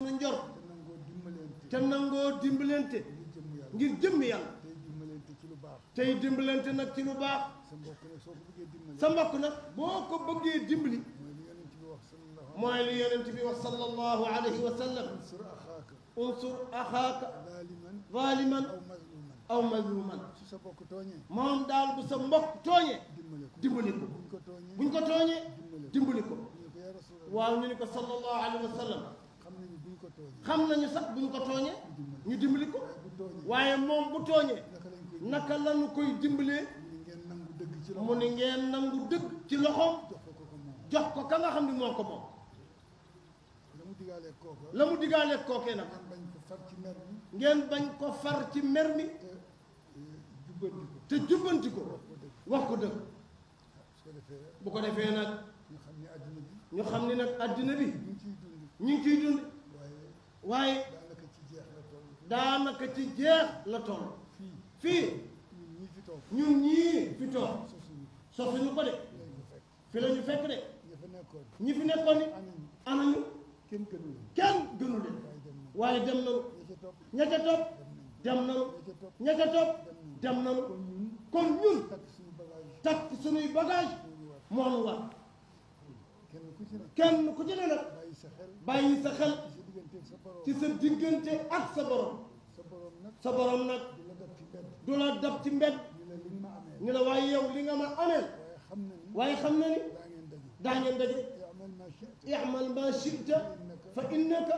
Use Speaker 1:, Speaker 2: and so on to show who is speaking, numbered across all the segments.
Speaker 1: na njort te nangoo dimbalante ngir jëmm yàlla tey dimbalante nag ci lu baax sa mbokk nag boo ko bëggee dimbali mooy li yonent bi wax sallallahu alayhi wa sallam unsur axaaka zaliman aw mazluman moom daal bu sa mbokk tooñee dimbali ko buñ ko tooñee dimbali ko waaw ñu ni ko sallallahu alayhi wa sallam xam nañu sax buñ ko tooñee ñu dimbali ko waaye moom bu tooñee naka lañu koy dimbalee mu ni ngeen nangu dëgg ci loxoom jox ko ka nga xam ni moo ko moom la mu digaalee kookee nag ngeen bañ ko far ci mer mi te jubbanti ko wax ko dëgg bu ko defee nag ñu xam ni nag àddina bi ñu ngi ciy dund waaye daanaka ci jeex la toll fii ñun ñii fi toog sosuñu ko de fi la ñu fekk de ñi fi nekkoon ni anañu kenn gënu leen waaye dem nañu ña ca topp dem nañu ña ca topp dem nañu kon ñun takk suñuy bagage moo nu war kenn ku ci ne nag bàyyi sa xel ci sa diggante ak sa borom nag du la dab ci mbedd ñu la waaye yow li nga ma ameel waaye xam na ni daa ngeen daje i'mal ma shi'ta fa innaka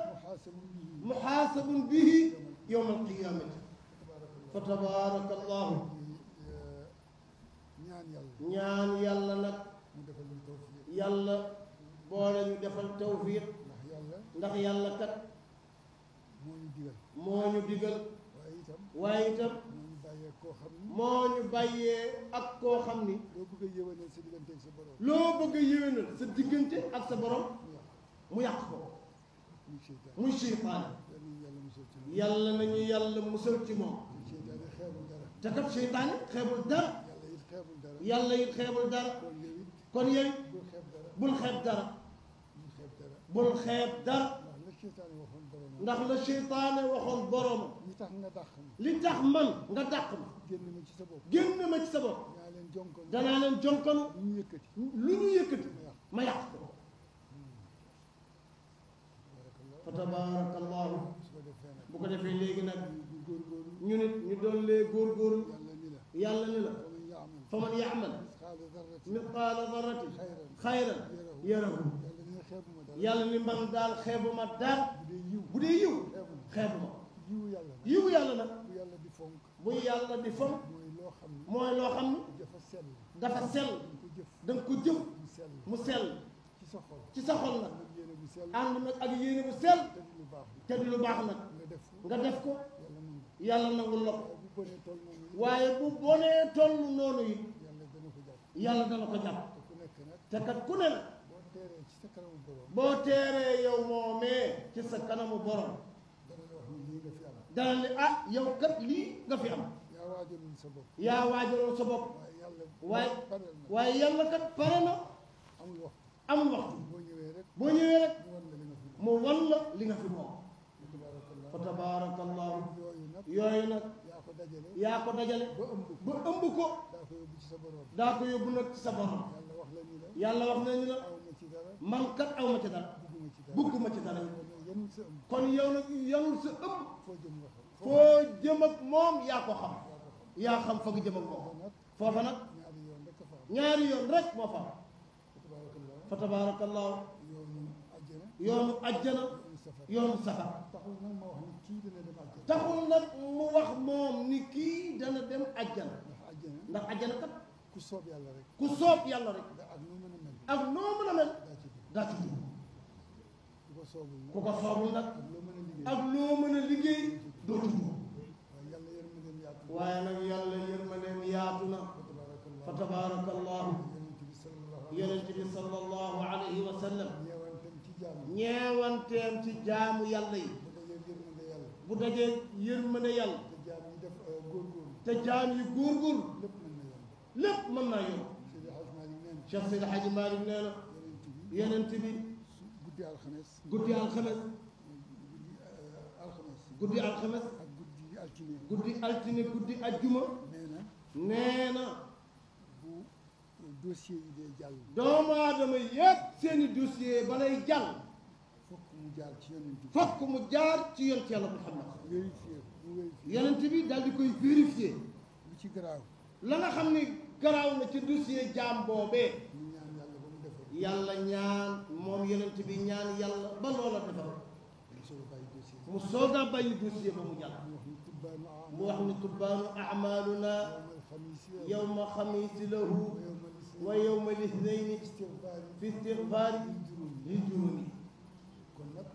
Speaker 1: muhaasabun bihi yawma alqiyamati fa tabaraka allahu ñaan yàlla nag yàlla boole ñu defal tawfiq ndax yàlla kat moo ñu digal waaye itam moo ñu bàyyee ak koo xam ni loo bëgg a yéwénal sa diggante ak sa borom mu yàq ko muy seytaane yàlla nañu yàlla musal ci moom te kat seytaane xeebul dara yàlla it xeebul dara kon yow bul xeeb dara bul xeeb dara ndax la seytaane waxoon borom li tax man nga dàq ma génn ma ci sa bopp danaa leen jonkanu lu ñu yëkkati ma yàq ko fa tabaarakallahu bu ko defee léegi nag ñu nit ñu doon lee góorgóorlu yàlla ni la fa man yaamal mitqaala darratin xayran yarahu yàlla ni man daal xeebuma daal bu dee yiw xeebuma yiw yàlla nag bu yàlla di fonk mooy loo xam ni dafa sell da nga ko jëf mu sell ci sa xol nag ànd nag ak yéene bu sell te di lu baax nag nga def ko yàlla nangul la ko waaye bu bonee toll noonu yi yàlla dana ko jàpp te kat ku ne nag boo teeree yow moomee ci sa kanamu borom dana ne ah yow kat lii nga fi am yaa waajaloon sa bopp waaye yàlla kat pare na amul waxtu boo ñëwee rek mu wan la li nga fi moom fa tabaarakallahu yooyu nag yaa ko dajale ba ëmb ko daa ko yóbbu nag ci sa borom yàlla wax nañu la man kat aw ma ci dara bugguma ci dara kon yow nag yanul sa ëmb foo jëm ak moom yaa ko xam yaa xam fa nga jëm ak moom foofa nag ñaari yoon rek moo fa fa tabaarakallahu yoonu ajjana yoonu safar taxul nag mu wax moom ni kii dana dem ajjana ndax ajjana kat ku soob yàlla rek ak noo mën a mel daa ci dugg ku ko soobul nag ak loo mën a liggéey doo ci dugg waaye nag yàlla yërmandeem yaatu na fa tabaarakallahu yonent bi sallallahu alayhi wa sallam ñeewanteem ci jaamu yàlla yi bu dajee yërmande yàlla te jaam yi góorgóorlu lépp mën naa yomb Cheikh Seydi Hadji Malick nee na yonent bi guddi alxames guddi alxames
Speaker 2: ak guddi altine
Speaker 1: guddi altine guddi ajjuma nee na
Speaker 2: bu dossier yi dee jàll
Speaker 1: doomu aadama yépp seeni dossier balay jàll
Speaker 2: fokk mu jaar ci yonent bi
Speaker 1: fokk mu jaar ci yonent yàlla Muhammad
Speaker 2: vérifier mu vérifier
Speaker 1: yonent bi daal di koy vérifier
Speaker 2: lu ci garaaw
Speaker 1: la nga xam ni garaaw na ci dossier jaam boobee
Speaker 2: ñu ñaan yàlla ba mu defal
Speaker 1: yàlla ñaan moom yonent bi ñaan yàlla ba loola defal
Speaker 2: mu soog a bàyyi dossier
Speaker 1: mu soog a bàyyi dossier ba mu jàll
Speaker 2: mu wax ni tubbaanu
Speaker 1: mu wax ni tubbaanu amaluna
Speaker 2: yawmal
Speaker 1: yawma xamiisi lahu wa yawma lisnayni
Speaker 2: istigfaar
Speaker 1: fi istigfaari lil juróomi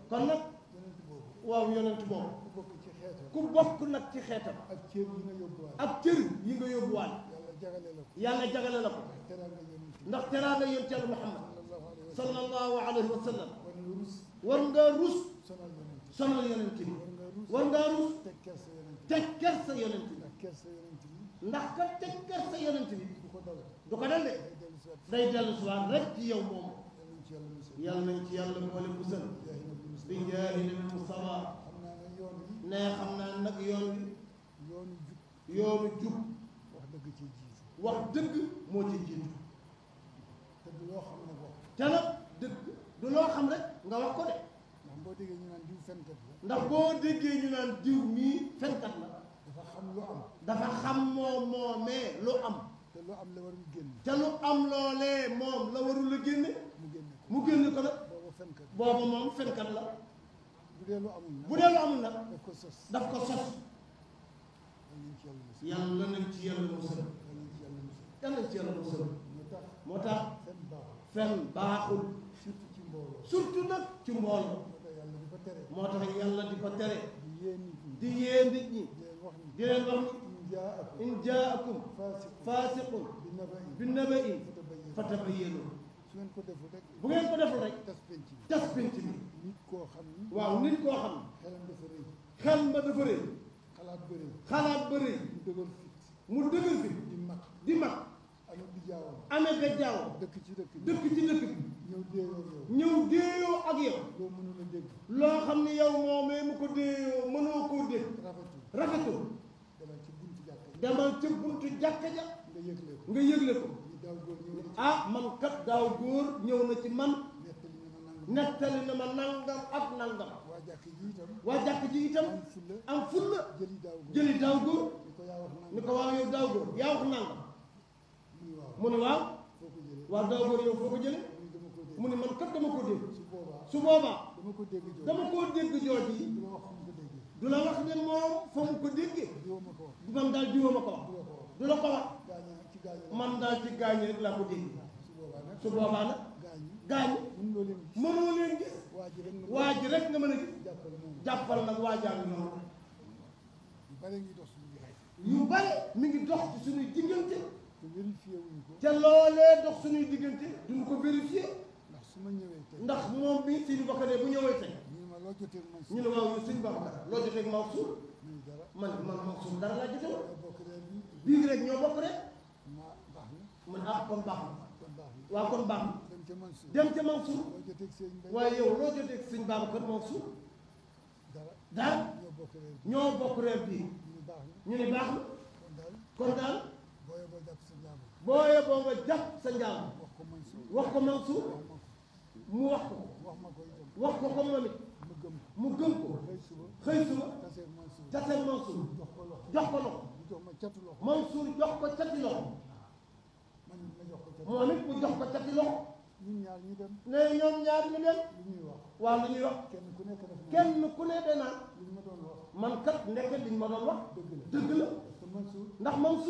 Speaker 1: kon nag
Speaker 2: yonent boobu
Speaker 1: waaw yonent boobu
Speaker 2: ku bokk ci xeetam
Speaker 1: ku bokk nag ci xeetam
Speaker 2: ak cër yi nga yóbbuwaat
Speaker 1: ak cër yi nga yóbbuwaat
Speaker 2: yàlla jagale la ko
Speaker 1: yàlla jagale la ko
Speaker 2: teraanga yonent bi
Speaker 1: ndax teraanga yonent yàlla Muhammad
Speaker 2: sallallahu alayhi wa sallam
Speaker 1: sallallahu alayhi wa sallam
Speaker 2: war nga rus
Speaker 1: war nga rus
Speaker 2: sonal yonent bi
Speaker 1: sonal yonent bi war ngaa rus
Speaker 2: teg kersa yonent bi
Speaker 1: teg kersa yonent bi
Speaker 2: ndax kersa yonent bi
Speaker 1: ndax kat teg kersa yonent bi
Speaker 2: du ko dal
Speaker 1: du ko dal de
Speaker 2: day dellu si waat
Speaker 1: day dellu si waat rek ci yow moomu
Speaker 2: yàlla nañ ci yàlla musal
Speaker 1: yàlla nañ ci yàlla boole musal
Speaker 2: jaahi nabi musal
Speaker 1: bi jaahi nabi Mustafa
Speaker 2: xam naa ne yoon wi
Speaker 1: ne xam naa nag yoon wi
Speaker 2: yoonu jub
Speaker 1: yoonu jub
Speaker 2: wax dëgg ci jiitu
Speaker 1: wax dëgg moo ci jiitu
Speaker 2: te du loo xam ne bokk
Speaker 1: te nag dëgg du loo xam rek nga wax ko de
Speaker 2: ndax boo déggee ñu naan diw fenkat la
Speaker 1: ndax boo déggee ñu naan diw mii fenkat la
Speaker 2: dafa xam lu am
Speaker 1: dafa xam moomee lu am
Speaker 2: te lu am la warul génn
Speaker 1: te lu am loolee moom la warul a génne
Speaker 2: mu génn ko
Speaker 1: mu génne ko nag
Speaker 2: booba fenkat
Speaker 1: booba moom fenkat la
Speaker 2: bu dee lu amul nag
Speaker 1: bu dee lu amul nag
Speaker 2: daf ko sos
Speaker 1: daf ko sos
Speaker 2: yàlla nañ ci yàlla musal
Speaker 1: yàlla nañ ci yàlla musal
Speaker 2: yàlla nañ ci yàlla musal
Speaker 1: yàlla nañ ci yàlla musal moo tax
Speaker 2: fen baax
Speaker 1: fen baaxul
Speaker 2: surtout ci mbooloo
Speaker 1: surtout nag ci mbooloo
Speaker 2: moo tax yàlla di ko tere
Speaker 1: moo tax yàlla di ko tere
Speaker 2: di yee nit ñi
Speaker 1: di yee nit ñi
Speaker 2: di leen wax ni
Speaker 1: di leen wax
Speaker 2: in
Speaker 1: ni
Speaker 2: jaakum
Speaker 1: in jaakum
Speaker 2: faasiqun
Speaker 1: faasiqun
Speaker 2: bi
Speaker 1: bi
Speaker 2: naba'in
Speaker 1: naba'in fatabayyanu
Speaker 2: su ngeen ko deful rek
Speaker 1: bu ngeen ko deful rek
Speaker 2: tas penc bi
Speaker 1: tas penc bi
Speaker 2: nit koo xam ni
Speaker 1: waaw nit koo xam
Speaker 2: xelam dafa rëy
Speaker 1: xel ma dafa rëy
Speaker 2: xalaat bëri
Speaker 1: xalaat ba rëy
Speaker 2: mu dëgër fit
Speaker 1: mu dëgër fi
Speaker 2: di mag
Speaker 1: di mag
Speaker 2: amul di jaawam
Speaker 1: amee ga jaaw
Speaker 2: dëkk ci dëkk bi
Speaker 1: dëkk ci dëkk bi
Speaker 2: ñëw déeyoo yow
Speaker 1: ñëw déeyoo ak yow
Speaker 2: loo mënul a dégg
Speaker 1: loo xam ne yow moomee mu ko déeyoo mënoo koo dégg
Speaker 2: rafetul
Speaker 1: rafetul
Speaker 2: demal ci buntu jàkka ji
Speaker 1: demal ca buntu jàkka ja
Speaker 2: nga yëgle ko
Speaker 1: nga yëgle ko
Speaker 2: ñu daaw góor ñëw na ci
Speaker 1: ah man kat daaw góor ñëw na ci man
Speaker 2: nettali na ma nangam
Speaker 1: nettali na ma nangam ak nangam
Speaker 2: waa jàkk ji itam
Speaker 1: waa jàkk ji itam
Speaker 2: am fulla
Speaker 1: am fulla
Speaker 2: jëli daaw góor
Speaker 1: jëli daaw góor
Speaker 2: ni ko yaa wax
Speaker 1: ni
Speaker 2: nangam
Speaker 1: ko waaw yow daaw góor yaa wax nangam
Speaker 2: muy waaw
Speaker 1: mu ne waaw
Speaker 2: foo ko jëlee
Speaker 1: waaw daaw góor yow foo ko jële
Speaker 2: muy dama ko dégg
Speaker 1: mu ne man kat dama ko dégg
Speaker 2: su boobaa
Speaker 1: su boobaa
Speaker 2: dama ko dégg jooju
Speaker 1: dama koo dégg jooj yi
Speaker 2: du la wax fu mu ko déggee
Speaker 1: du la wax ne moom fa mu ko déggee
Speaker 2: diwa ma ko wax
Speaker 1: man daal diwa ma ko wax
Speaker 2: du la ko wax
Speaker 1: du la ko wax
Speaker 2: gaañu ci gaañu la
Speaker 1: man daal ci gaañi rek laa ko dégg
Speaker 2: su boobaa nag
Speaker 1: su boobaa nag
Speaker 2: gaañu
Speaker 1: gaañi
Speaker 2: mën loo leen gis
Speaker 1: mënoo leen gis
Speaker 2: waa ji rek nga
Speaker 1: waa ji rek nga mën a gis
Speaker 2: jàppale moom
Speaker 1: jàppal nag waa jàng noonu
Speaker 2: yu bare ngi dox suñu diggante
Speaker 1: yu bare mi ngi dox ci suñuy diggante
Speaker 2: te vérifié wuñ ko
Speaker 1: te loolee dox suñuy diggante duñ ko vérifié
Speaker 2: ndax su ma ñëwee tey
Speaker 1: ndax moom bi suñu bokkalee bu ñëwee tey
Speaker 2: ñu ne ma loo jotee man
Speaker 1: ñu ne waaw suñu Babacar loo jotee ak Mansour
Speaker 2: muy dara
Speaker 1: man Mansour dara laa jotee woon
Speaker 2: ñoo bokk leen bi
Speaker 1: bii rek ñoo bokk rek
Speaker 2: ma baax na
Speaker 1: man ah kon baax na
Speaker 2: kon baax na
Speaker 1: waaw kon baax na
Speaker 2: dem ca Mansour
Speaker 1: dem ca Mansour
Speaker 2: loo jotee sëñ Mbay
Speaker 1: waaye yow loo jotee ak suñu Babacar Mansour
Speaker 2: dara
Speaker 1: daal
Speaker 2: ñoo bokk leen bi
Speaker 1: ñoo bokk reer bii
Speaker 2: ñu baax na
Speaker 1: ñu ne baax na
Speaker 2: kon daal
Speaker 1: kon daal
Speaker 2: booyee boo jàpp sa jaamu
Speaker 1: booyee boo nga jàpp sa njaam
Speaker 2: wax ko Mansour
Speaker 1: wax ko Mansour
Speaker 2: wax ma ko
Speaker 1: mu wax ko
Speaker 2: wax ma ko itam
Speaker 1: wax ko comme moom it
Speaker 2: ma gëm ko
Speaker 1: mu gëm ko
Speaker 2: xëy suba
Speaker 1: xëy suba
Speaker 2: taseeg Mansour
Speaker 1: taseel Mansour
Speaker 2: jox ko loxo
Speaker 1: jox ko loxo
Speaker 2: mu jox ma catu loxo
Speaker 1: Mansour jox ko cati loxo
Speaker 2: man ma jox ko catu
Speaker 1: moom it mu jox ko cati loxo
Speaker 2: ñun ñaar ñu dem
Speaker 1: ne ñoom ñaar ñu dem
Speaker 2: lu ñuy wax
Speaker 1: waaw lu ñuy wax
Speaker 2: kenn ku nekk def na
Speaker 1: kenn ku ne danaa
Speaker 2: li ñu ma doon wax
Speaker 1: man kat ndeke liñ ma doon wax
Speaker 2: dëgg la
Speaker 1: dëgg la
Speaker 2: te Mansour
Speaker 1: ndax Mansour